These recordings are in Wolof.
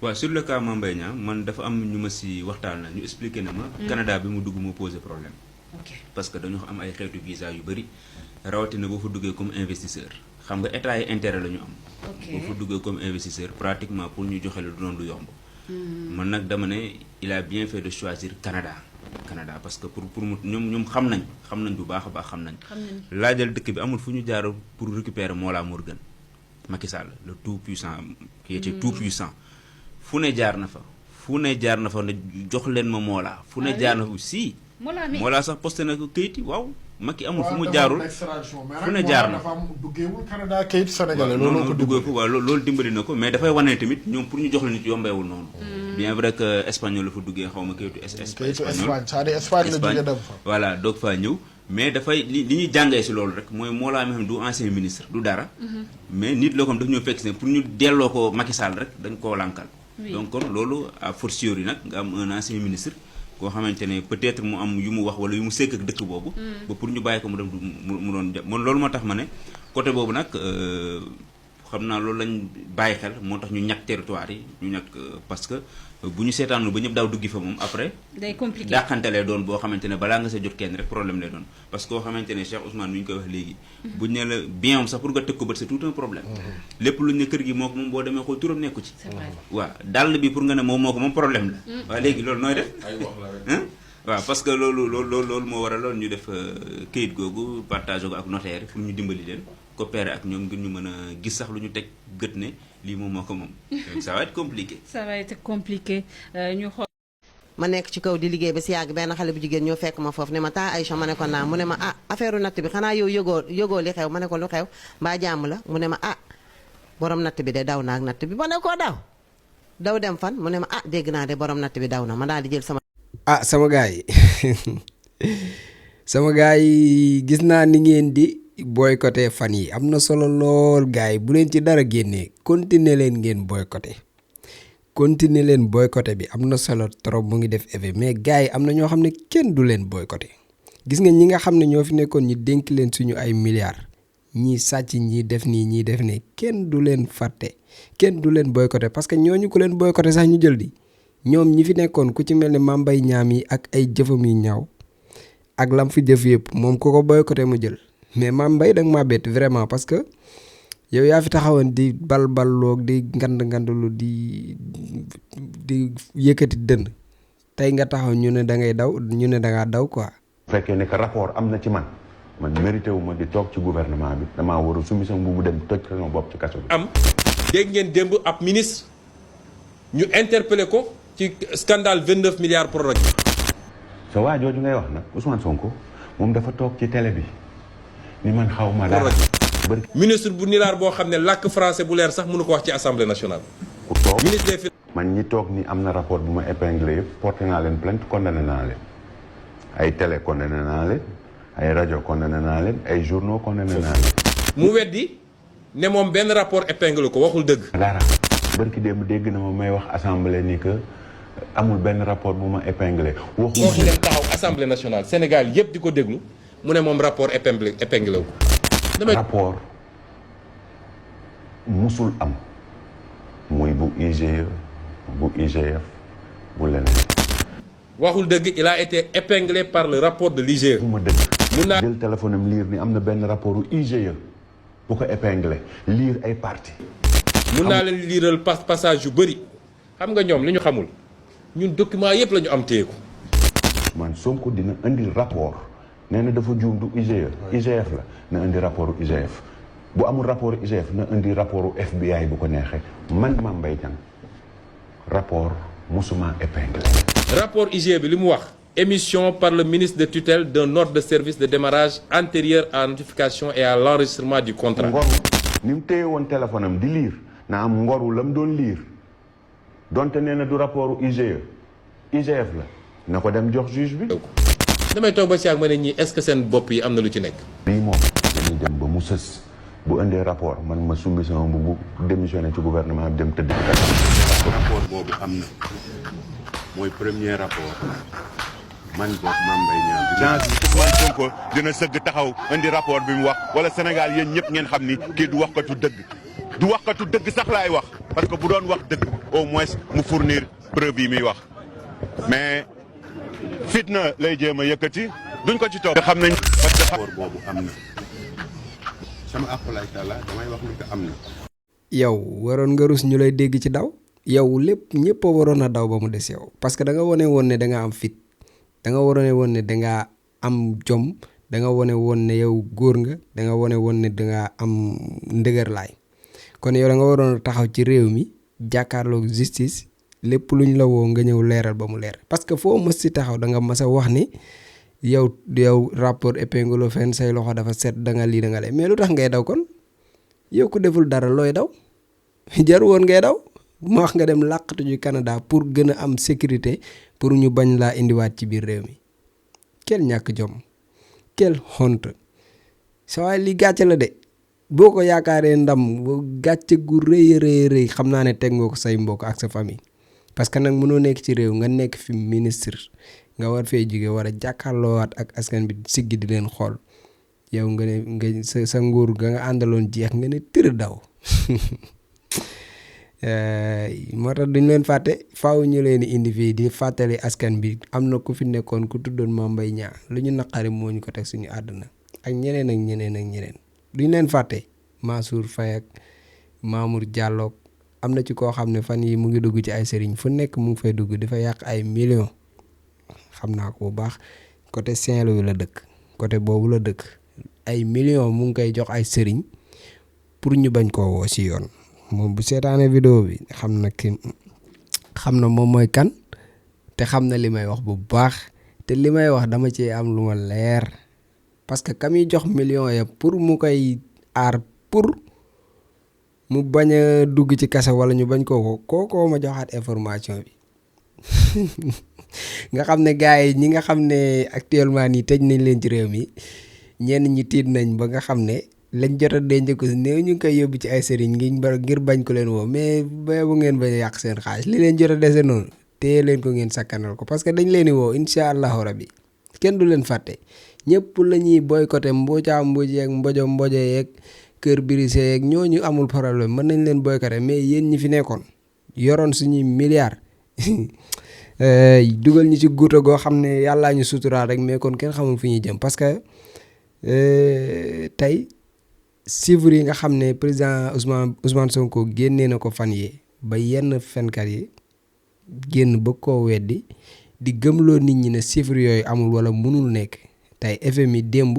waaw sur le cas Mame Mbaye Niang man dafa am ñu ma si waxtaan na ñu expliqué na ma. Canada bi mu dugg moo posé problème. parce que dañu am ay xeetu visa yu bëri rawatina boo fa duggee comme investisseur xam nga état yi intérêt la ñu am. boo fa duggee comme investisseur pratiquement pour ñu joxe la du doon lu yomb. man nag dama ne il a bien fait de choisir Canada. Parce que pour mu ñoom xam nañ bu baax a baax xam nañ. laajal dëkk bi amul fu ñu jaar pour récupérer Mollah Morgun Macky Sall le tout puissant qui était tout puissant fu ne jaar na fa ne jox leen ma Mollah fu ne jaar na fa si. Mollah sax posté na ko kayit yi waaw Macky amul fu mu jaarul fu ne jaar na duggeewul Canada kayit sénégalais loolu ko duggee ko waaw loolu dimbali na ko mais dafay wane tamit ñoom pour ñu jox la nit yombeewul noonu. bien vrai que espagnol la fa duggee xaw ma kayitu espagnol Espagne la jógee dem fa voilà doog faa ñëw mais dafay li ñuy jàngee si loolu rek mooy Mollah mi xam du ancien ministre du dara mais nit loo xam daf ñoo fekk si ne pour ñu delloo ko Macky Sall rek dañ koo lànkal donc kon loolu à fortiori nag nga am un ancien ministre koo xamante ne peut-être mu am yu mu wax wala yu mu sekk ak dëkk boobu ba pour ñu bàyyi ko mu dem mu doon jàpp man loolu moo tax ma ne côté boobu nag xam naa loolu lañ bàyyi xel moo tax ñu ñàkk territoire yi ñu ñàkk parce que bu ñu seetaanul ba ñëpp daaw duggi fa moom après day compliqué dàqante lay doon boo xamante ne balaa nga sa jot kenn rek problème lay doon parce que koo xamante ne Cheikh Ousmane mi ñu koy wax léegi buñ ne la bien am sax pour nga tëg ko bët c'est tout un problème lépp luñ ne kër gi moo ko moom boo demee xool turam nekku ci waaw dàll bi pour nga ne moom moo ko moom problème la waaw léegi loolu nooy def waaw parce que loolu moo waral loolu ñu def këyit googu partage ko ak notaire pour ñu dimbali leen coopérer ak ñoom ngir ñu mën a gis sax lu ñu teg gët ne lii moom moo ko moom donc ça va être compliqué. ça va être compliqué ñu xool. ma nekk ci kaw di liggéey ba si yàgg benn xale bu jigéen ñoo fekk ma foofu ne ma taa Aïcha ma ne ko naa mu ne ma ah affaire natt bi xanaa yow yëgoo li xew ma ne ko lu xew mbaa jàmm la mu ne ma ah borom natt bi de daw na ak natt bi ma ne koo daw dem fan mu ne ma ah dégg naa de borom natt bi daw na ma daal di jël sama. ah sama gars yi sama gars yi gis naa ni ngeen di boycotté fan yi am na solo lool gars yi bu leen ci dara génnee continuer leen ngeen boycotté bi am na solo trop mu ngi def effet mais gars yi am na ñoo xam ne kenn du leen boycotté gis nga ñi nga xam ne ñoo fi nekkoon ñi dénk leen suñu ay milliards ñii sàcc ñii def nii ñii def ne kenn du leen fàtte kenn du leen boycotté parce que ñooñu ku leen boycotté sax ñu jël di ñoom ñi fi nekkoon ku ci mel ne Mame Mbaye Niang yi ak ay jëfam yu ñaaw ak lam fi jëf yëpp moom ku ko boycotté mu jël mais Mame Mbaye da nga maa bett vraiment parce que yow yaa fi taxawoon di balballoog di ngandlu di yëkkati dënd tey nga taxaw ñu ne da ngay daw ñu ne da ngaa daw quoi. bu fekkee ne que rapport am na ci man mérité wu ma di toog ci gouvernement bi damaa war a soumission bu mu dem toj ko sama bopp ci kaso bi. am dégg ngeen démb ab ministre ñu interpellé ko ci scandale 29 milliards prorogé. sa waa jooju ngay wax nag Ousmane Sonko moom dafa toog ci télé bi ni man xaw ma dara. ministre bu nilaar boo xam ne làkk français bu leer sax mënu ko wax ci assemblée nationale. ku toog ministre des finances. man ñi toog ni am na rapport bu ma épinglé yëpp porté naa leen plainte condamné naa leen ay télé condamné naa leen ay rajo condamné naa leen ay journaux condamné naa leen. mu weddi ne moom benn rapport épinglé ko waxul dëgg. dara barki démb dégg na ma may wax assemblée ni que amul benn rapport bu ma épinglé. waxu leen taxaw assemblée nationale Sénégal yëpp di ko déglu mu ne moom rapport épinglé ko. rapport musul am muy bu IGE bu IGF bu leneen. waxul dëgg il a été épinglé par le rapport de l'IGE. bu ma dëgg. mun naa jël téléphone am lire ni am na benn rapport u IGE bu ko épinglé lire ay parties. mun naa leen liiral passage yu bëri xam nga ñoom li ñu xamul ñun document yëpp la ñu am téyeku. man Sonko dina indi rapport nee na dafa juum du IGE IGF la na indi rapport IGF bu amul rapport IGF na indi rapport FBI bu ko neexee man Mame Mbaye Niang rapport musuma épinglé. rapport IGE bi li mu wax émission par le ministre de tutelle d'un ordre de service de démarrage antérieur à la notification et à l'enregistrement du contrat. ngoru ni mu téye woon téléphone am di lire na am ngoru la mu doon lire donte nee na du rapport IGE IGF la na ko dem jox juge bi. damay toog ba si ak ma ne ñii est-ce que seen bopp yi am na lu ci nekk. lii moom dañuy dem ba mu sës bu indee rapport man ma sumbi sama bu démissionné ci gouvernement bi dem tëdd ci rapport boobu am na mooy premier rapport man boog Mame Mbaye Niang Ousmane Sonko dina sëgg taxaw indi rapport bi mu wax wala Sénégal yéen ñëpp ngeen xam ni kii du wax ko tu dëgg du waxkatu dëgg sax laay wax parce que bu doon wax dëgg au moins mu fournir preuve yi muy wax mais fitna lay jéem a yëkkati duñ ko ci topp. xam nañ parce que rapport boobu am na sama akulaay taala damay wax ni ko am na. yow waroon nga rus ñu lay dégg ci daw yow lépp ñëpp a waroon a daw ba mu des yow parce que da nga wane woon ne da nga am fit da nga wane woon ne da nga am jom da nga wane woon ne yow góor nga da nga wane woon ne da nga am ndëgër laay kon yow da nga waroon a taxaw ci réew mi jàkkaarloog justice lépp luñ la woo nga ñëw leeral ba mu leer parce que foo mës si taxaw da nga mas a wax ni yow rapport épingle fenn say loxo dafa set da nga lii da nga lay mais lu tax ngay daw kon yow ku deful dara looy daw jar woon ngay daw ma wax nga dem làqatu ju Canada pour gën a am sécurité pour ñu bañ laa indiwaat ci biir réew mi quel ñàkk jom quel honte sa waay li gàcce la de boo ko yaakaaree ndam gàcce gu rëy rëy xam naa ne teg nga ko say mbokk ak sa famille parce que nag mënoo nekk ci réew nga nekk fi ministre nga war fee jóge war a jàkkaarloowaat ak askan bi siggi di leen xool yow nga ne nga sa nguur nga àndaloon jeex nga ne tër daw moo tax duñ leen fàtte faaw ñu leen di indi fii di fàttali askan bi am na ku fi nekkoon ku tuddoon Mame Mbaye Niang lu ñu naqari moo ñu ko teg suñu àdduna ak ñeneen ak ñeneen ak ñeneen duñ leen fàtte Mansour Faye ak Mamour Diallo am na ci koo xam ne fan yi mu ngi dugg ci ay sëriñ fu nekk mu ngi fay dugg dafa yàq ay millions xam naa ko bu baax côté Saint-Louis la dëkk côté boobu la dëkk ay millions mu ngi koy jox ay sëriñ pour ñu bañ koo woo si yoon moom bu seetaanee vidéo bi xam na moom mooy kan te xam na li may wax bu baax te li may wax dama ci am lu ma leer parce que kam yi jox millions ya pour mu koy aar pour mu bañ a dugg ci kase wala ñu bañ kookoo ma joxaat information bi nga xam ne gars yi ñi nga xam ne actuellement nii tëj nañ leen ci réew mi ñenn ñi tiit nañ ba nga xam ne lañ jot a denc ko si néew ñu ngi koy yóbbu ci ay sëriñ ngir bañ ko leen woo mais ba bu ngeen bañ a yàq seen xaalis li leen jot a dese noonu téye leen ko ngeen sakkanal ko parce que dañ leen di woo incha allahu rabbi kenn du leen fàtte ñëpp la ñuy boycotté mbooca mbuuj yeeg mbojo yeeg kër birise yeeg ñooñu amul problème mën nañ leen boycotté mais yéen ñi fi nekkoon yoroon suñuy milliards dugal ñu ci guuta goo xam ne yàllaa ñu suturaal rek mais kon kenn xamul fi ñuy jëm parce que tey chiffres yi nga xam ne président Ousmane Sonko génnee na ko fan yi ba yenn fenkat yi génn ba koo weddi di gëmloo nit ñi ne chiffres yooyu amul wala mënul nekk tey FMI démb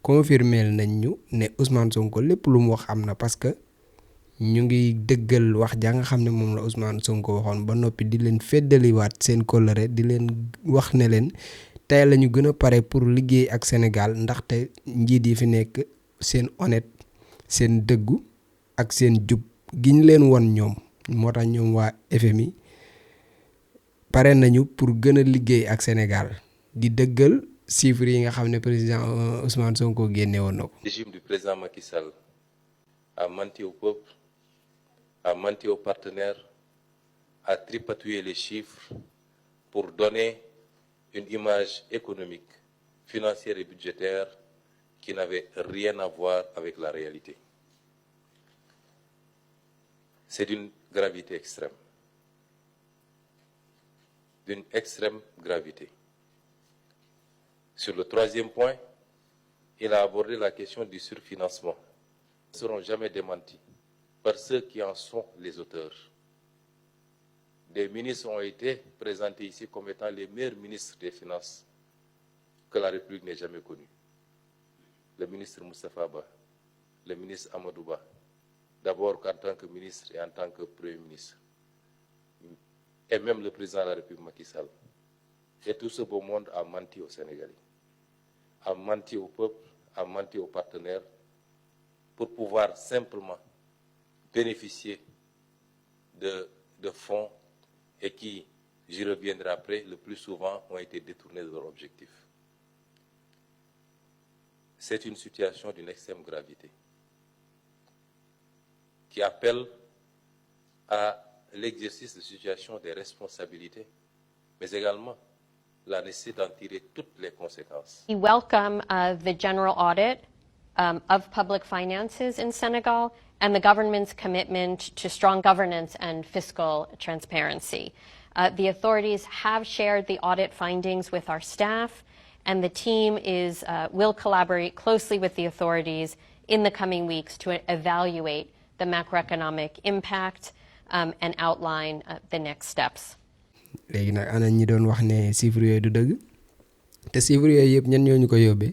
confirmé nañ ñu ne Ousmane Sonko lépp lu mu wax am na parce que ñu ngi dëggal wax ja nga xam ne moom la Ousmane Sonko waxoon ba noppi di leen feddaliwaat seen kóllëre di leen wax ne leen tey la ñu gën a pare pour liggéey ak Sénégal ndaxte njiit yi fi nekk seen honnête seen dëggu ak seen jub gi ñu leen won ñoom moo tax ñoom waa FMI pare nañu pour gën a liggéey ak Sénégal di dëggal chiffres yi nga xam ne président Ousmane Sonko génne woon na ko. Le régime du président Macky Sall a menti au peuple, a menti aux partenaires, a tripatouillé les chiffres pour donner une image économique, financière et budgétaire qui n'avait rien à voir avec la réalité. C'est d'une gravité extrême, d'une extrême gravité. Sur le troisième point, il a abordé la question du surfinancement. Ils ne seront jamais démentis par ceux qui en sont les auteurs. Des ministres ont été présentés ici comme étant les meilleurs ministres des Finances que la République n'ait jamais connus. Le ministre Moustapha Ba, le ministre Amadou Ba, d'abord en tant que ministre et en tant que Premier ministre, et même le président de la République Macky Sall. Et tout ce beau monde a menti aux Sénégalais, a menti au peuple, a menti aux partenaires pour pouvoir simplement bénéficier de fonds et qui, j'y reviendrai après, le plus souvent ont été détournés de leur objectif. C'est une situation d'une extrême gravité qui appelle à l'exercice de situation des responsabilités, mais également la nécessité d'en tirer toutes les conséquences. We welcome the general audit of public finances in Senegal and the government's commitment to strong governance and fiscal transparency. The authorities have shared the audit findings with our staff, and the team will collaborate closely with the authorities in the coming weeks to evaluate the macroeconomic impact and outline the next steps. léegi nag ana ñi doon wax ne chiffres yooyu du dëgg te chiffres yooyu yëpp ñan ñoo ñu ko yóbbee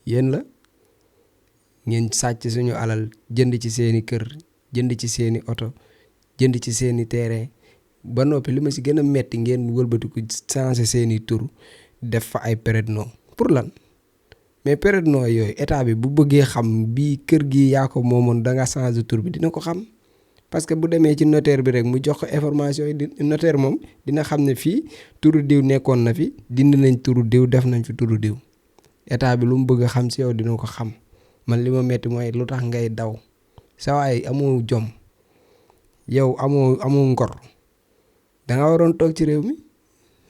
yéen la ngeen sàcc suñu alal jënd ci seeni kër jënd ci seeni oto jënd ci seeni terrain ba noppi li ma si gën a metti ngeen wëlbatiku changer seeni tur def fa ay période non pour lan mais période non yooyu état bi bu bëggee xam bii kër gi yaa ko moomoon da nga changer tur bi dina ko xam parce que bu demee ci notaire bi rek mu jox ko information yi notaire moom dina xam ne fii turu diw nekkoon na fi dindi nañ turu diw def nañ fi turu diw état bi lu mu bëgg a xam si yow dina ko xam man li ma metti mooy lu tax ngay daw sa waay amoo jom yow amoo ngor danga waroon toog ci réew mi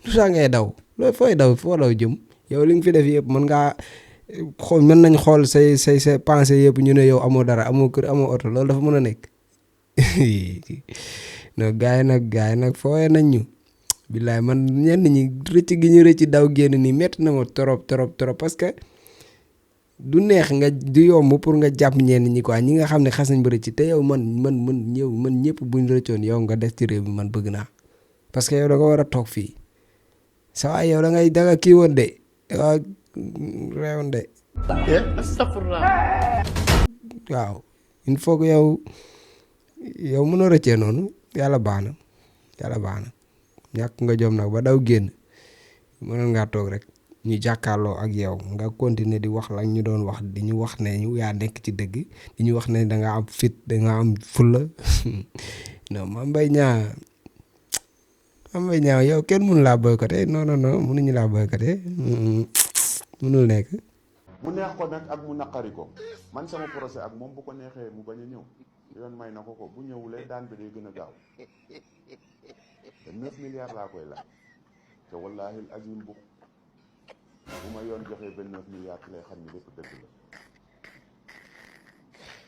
lu tax ngay daw looy fooy daw foo daw jëm yow li nga fi def yëpp mën ngaa xool mën nañ xool say pensée yëpp ñu ne yow amoo dara amoo kër amoo oto loolu dafa mën a nekk no gaay nag fooyee nañ ñu billaay man ñenn ñi rëcc gi ñu rëcc daw génn nii metti na ma trop parce que du neex nga du yomb pour nga jàpp ñenn ñi quoi ñi nga xam ne xas nañ ba rëcc te yow man ñëpp buñ rëccoon yow nga des ci réew mi man bëgg naa parce que yow da nga war a toog fii sa waay yow da nga kii woon de da nga réewoon de waaw il faut que yow mënoo rëccee noonu yàlla baax na ñàkk nga jom nag ba daw génn mënoon ngaa toog rek ñu jàkkaarloo ak yow nga continuer di wax la ñu doon wax di ñu wax ne ñu yaa nekk ci dëgg di ñu wax ne da nga am fit da nga am fulla non Mame Mbaye Niang yow kenn mënu laa boycotté non mënuñu laa boycotté mënul nekk. mu neex ko nag ak mu naqari ko man sama procès ak moom bu ko neexee mu bañ a ñëw yoon may na ko bu ñëwulee daan bi day gën a gaaw te 9 milliards laa koy laaj te wallaahi azim bu ma yoon joxee 29 milliards lay xam ni lépp dëgg la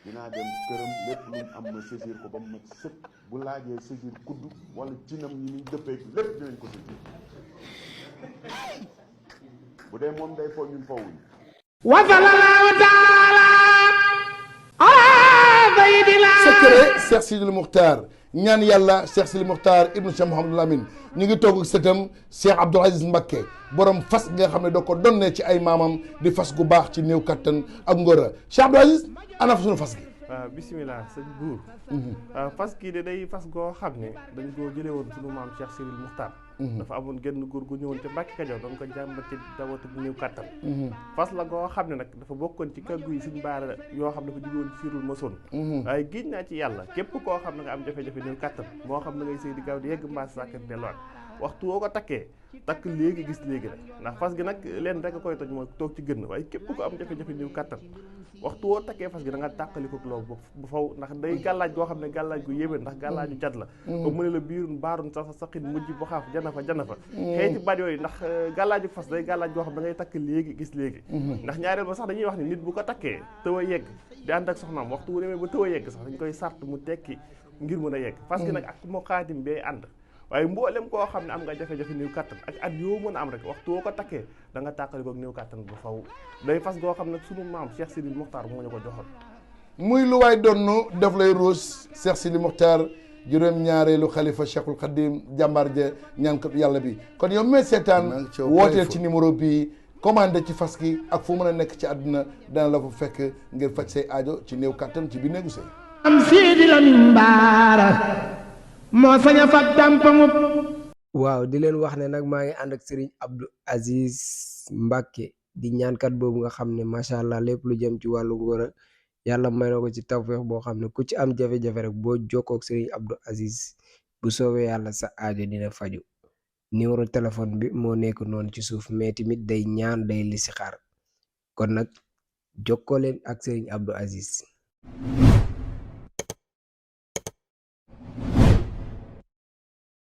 dinaa dem këram lépp lu mu am ma saisir ko ba mu mat sëkk bu laajee saisir kudd wala cinam ñi muy dëppee lépp dinañ ko saisir bu dee moom day fo ñun fowuñ wasallallahu taala ala sayidina secret Cheikh Sidil Muxtaar ñaan yàlla Cheikh Sidil Muxtaar ibnu Cheikh Mouhamadul Amin ñu ngi toog ak sëtam Cheikh Abdoul Aziz Mbacké borom fas nga xam ne doo ko donnee ci ay maamam di fas gu baax ci néew kattan ak ngóora Cheikh Abdoul Aziz ana fa suñu fas gi. waaw bisimilah sëñ buur fas kii de day fas goo xam ne dañ koo jëlee woon suñu maam Cheikh Sidil Muxtaar dafa amoon genn góor gu ñëwoon ca Mbàkke Kajoor doon ko jàmbat ci dawatu bu néew kattan fas la goo xam ne nag dafa bokkoon ci kàggu yi suñ baara yoo xam dafa jóge woon ci Sirul Mason waaye giñ naa ci yàlla képp koo xam ne nga am jafe-jafe néew kattan moo xam na ngay sëy di gaaw di yegg mbaas sàkkat delluwaat waxtu woo ko takkee takk léegi gis léegi rek ndax fas gi nag leen rek a koy toj mooy toog ci gën waaye képp ko am jafe-jafe néew kattan waxtu woo takkee fas gi da nga tàqali ko loolu bu faw ndax day gàllaaj goo xam ne gàllaaj gu yéwén ndax gàllaaju cat la ba mu ne la biirun baarun sa saqin mujj bu xaaf jana fa xeeti baat yooyu ndax gàllaaju fas day gàllaaj goo xam da ngay takk léegi gis léegi ndax ñaareel ba sax dañuy wax ni nit bu ko takkee tëw a yegg di ànd ak soxnaam waxtu wu demee ba tëw a yegg sax dañ koy sart mu tekki ngir mën a yegg fas gi nag ak moo xaatim bee ànd waaye mboolem koo xam ne am nga jafe-jafe néew kattan ak at yoo mën a am rek waxtu woo ko takkee da nga tàqali ko néew kattan bu faw day fas goo xam ne sunu maam Cheikh Sidil Muxtaar moo ñu ko joxoon muy lu waay donnu def lay ruus Cheikh Sidil Muxtaar juróom-ñaareelu xalifa Cheikhul Khadim jàmbaar ja ñaankat yàlla bi kon yow mee seetaan wooteel ci numéro bii commandé ci fas gi ak fu mën a nekk ci àdduna dana la fa fekk ngir faj say aajo ci néew kattan ci biir néegu sëy am Sidi Lamine Bara moo sañ a fag tàmpaŋub waaw di leen wax ne nag maa ngi ànd ak Serigne Abdou Aziz Mbacké di ñaankat boobu nga xam ne macha allah lépp lu jëm ci wàllu ngóora yàlla may na ko ci tawfeex boo xam ne ku ci am jafe-jafe rek boo jokkoo ak Serigne Abdou Aziz bu soobee yàlla sa aajo dina faju numéro téléphone bi moo nekk noonu ci suuf mais tamit day ñaan day listixaar kon nag jokkoo leen ak Serigne Abdou Aziz